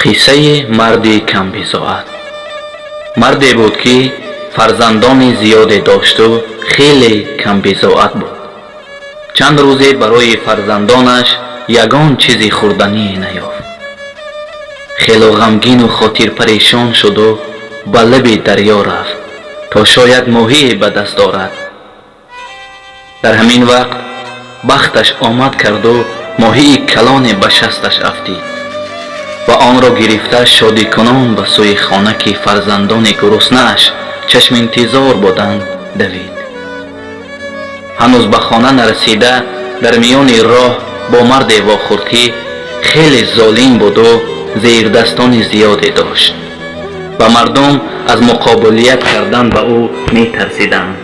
Қиссаи марди камбизоат. Марде буд, ки фарзандони зиёде дошту хеле камбизоат буд. Чанд рӯзе барои фарзандонаш ягон чизи хӯрдание наёфт. Хело ғамгину хотирпарешон шуду ба лаби дарё рафт, то шояд моҳие ба даст орад. Дар ҳамин вақт бахташ омад карду моҳии калоне ба шасташ афтид ва онро гирифта, шодикунон ба сӯи хона, ки фарзандони гуруснааш чашминтизор буданд, давид. Ҳанӯз ба хона нарасида, дар миёни роҳ бо марде вохӯрд, ки хеле золим буду зердастони зиёде дошт ва мардум аз муқобилият кардан ба ӯ метарсиданд.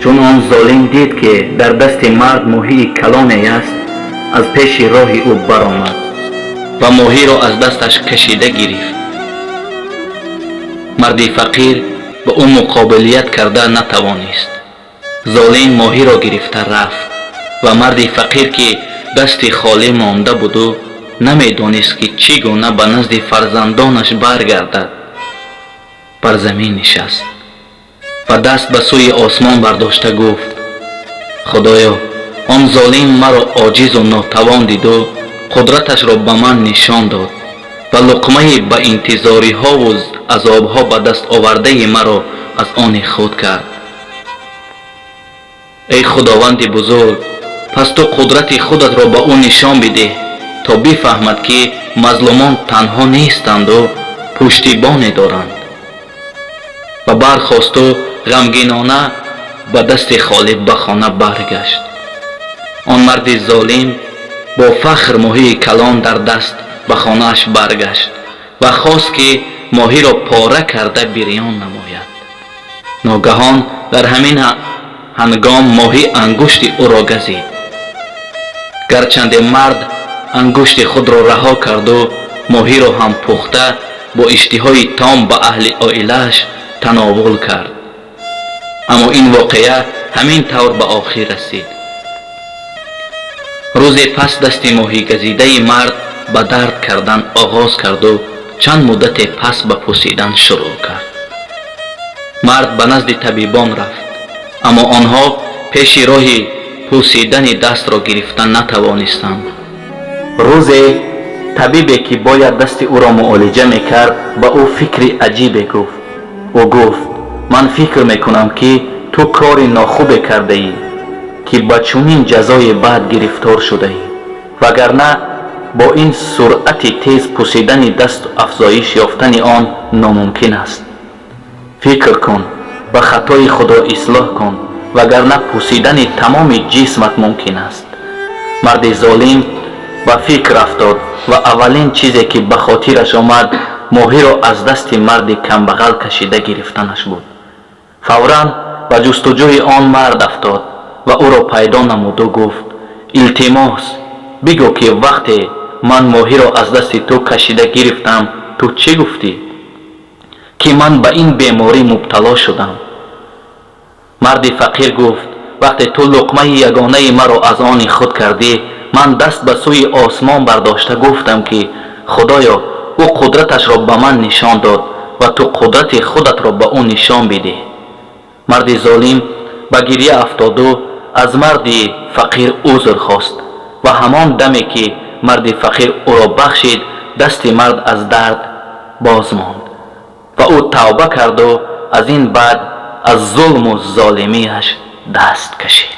Чун он золим дид, ки дар дасти мард моҳии калоне аст, аз пеши роҳи ӯ баромад ва моҳиро аз дасташ кашида гирифт. Марди фақир ба ӯ муқобилият карда натавонист. Золим моҳиро гирифта рафт ва марди фақир, ки дасти холӣ монда буду намедонист, ки чӣ гуна ба назди фарзандонаш баргардад, бар замин нишаст ва даст ба сӯи осмон бардошта гуфт: «Худоё, он золим маро оҷизу нотавон диду қудраташро ба ман нишон дод ва луқмаи ба интизориҳову азобҳо ба даст овардаи маро аз они худ кард. Эй Худованди бузург, пас ту қудрати худатро ба ӯ нишон бидеҳ, то бифаҳмад, ки мазлумон танҳо нестанду пуштибоне доранд». Ва бархосту ғамгинона ба дасти холӣ ба хона баргашт. Он марди золим бо фахр моҳии калон дар даст ба хонааш баргашт ва хост, ки моҳиро пора карда бирён намояд. Ногаҳон дар ҳамин ҳангом моҳӣ ангушти ӯро газид. Гарчанде мард ангушти худро раҳо карду моҳиро ҳам пухта, бо иштиҳои том ба аҳли оилааш тановул кард, аммо ин воқеа ҳамин тавр ба охир расид. Рӯзе пас дасти моҳигазидаи мард ба дард кардан оғоз карду чанд муддате пас ба пусидан шурӯъ кард. Мард ба назди табибон рафт, аммо онҳо пеши роҳи пусидани дастро гирифта натавонистанд. Рӯзе табибе, ки бояд дасти ӯро муолиҷа мекард, ба ӯ фикри аҷибе гуфт. Ӯ гуфт: «Ман фикр мекунам, ки ту кори нохубе кардаӣ, ки ба чунин ҷазои бад гирифтор шудаӣ, вагарна бо ин суръати тез пусидани дасту афзоиш ёфтани он номумкин аст. Фикр кун ва хатои худро ислоҳ кун, вагарна пусидани тамоми ҷисмат мумкин аст». Марди золим ба фикр афтод ва аввалин чизе, ки ба хотираш омад, моҳиро аз дасти марди камбағал кашида гирифтанаш буд. Фавран ба ҷустуҷӯи он мард афтод ва ӯро пайдо намуду гуфт: «Илтимос, бигӯ, ки вақте ман моҳиро аз дасти ту кашида гирифтам, ту чӣ гуфтӣ, ки ман ба ин беморӣ мубтало шудам?» Марди фақир гуфт: «Вақте ту луқмаи ягонаи маро аз они худ кардӣ, ман даст ба сӯи осмон бардошта гуфтам, ки Худоё, ӯ қудраташро ба ман нишон дод ва ту қудрати худатро ба ӯ нишон бидеҳ». Марди золим ба гирья афтоду аз марди фақир узр хост ва ҳамон даме, ки марди фақир ӯро бахшид, дасти мард аз дард боз монд ва ӯ тавба карду аз ин баъд аз зулму золимиаш даст кашид.